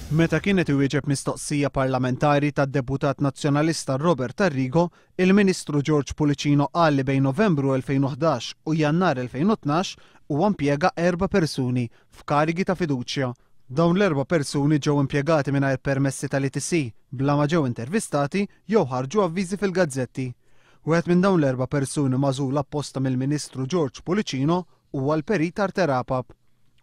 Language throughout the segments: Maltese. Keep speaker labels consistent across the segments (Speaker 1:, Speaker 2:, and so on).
Speaker 1: Meta kien qed iwieġeb mistoqsija parlamentari tad-Deputat Nazzjonalista Robert Arrigo, il-Ministru George Pullicino qal li bejn Novembru 2011 u Jannar 2012 huwa impjega erba' persuni f'karigi ta' fiduċja. Dawn l-erba' persuni ġew impjegati mingħajr permessi tal-ETC, bla ma ġew intervistati jew ħarġu avviżi fil-gazzetti. Wieħed minn dawn l-erba' persuni magħżul apposta mill-Ministru George Pullicino huwa l-Perit Arthur Apap.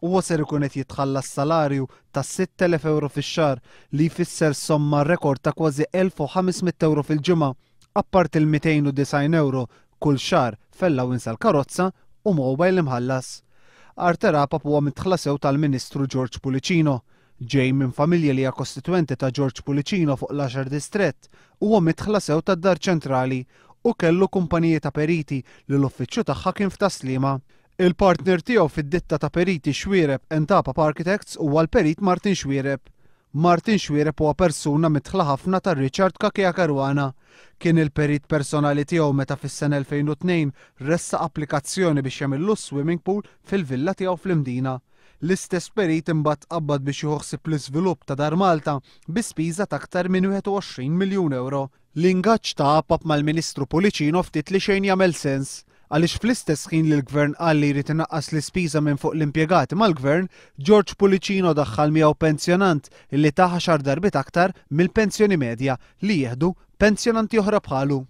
Speaker 1: Huwa ser ikun qed jitħallas salarju ta' 6,000 ewro fix-xahar li jfisser somma rekord ta' kważi 1,500 ewro fil-ġimgħa, apparti l-290 ewro kull xahar f'allowance għall-karozza u mobile imħallas. Arthur Apap huwa midħla sew tal-Ministru George Pullicino. Ġej minn familja li hija kostitwenti ta' George Pullicino fuq l-għaxar distrett, huwa midħla sew tad-Dar Ċentrali u kellu kumpaniji ta' periti li l-uffiċċju tagħha kien f'Tas-Sliema. Il-partner tiegħu fid-ditta ta' periti Xuereb and Apap Architects huwa l-Perit Martin Xuereb. Martin Xuereb huwa persuna midħla ħafna ta' Richard Cachia Caruana. Kien il-perit personali tiegħu meta fis-sena 2002 ressaq applikazzjoni biex jagħmillu swimming pool fil-villa tiegħu fl-Imdina. L-istess perit imbagħad tqabbad biex jieħu ħsieb l-iżvilupp ta' Dar Malta bi spiża ta' aktar minn 21 miljun ewro. L-ingaġġ ta' Apap mal-Ministru Pullicino ftit li xejn jagħmel sens, għaliex fl-istess ħin li l-Gvern qal li jrid inaqqas l-ispiża minn fuq l-impjegati mal-Gvern, George Pullicino daħħal miegħu pensjonant li tah għaxar darbiet aktar mill-pensjoni medja li jieħdu pensjonanti oħra bħalu.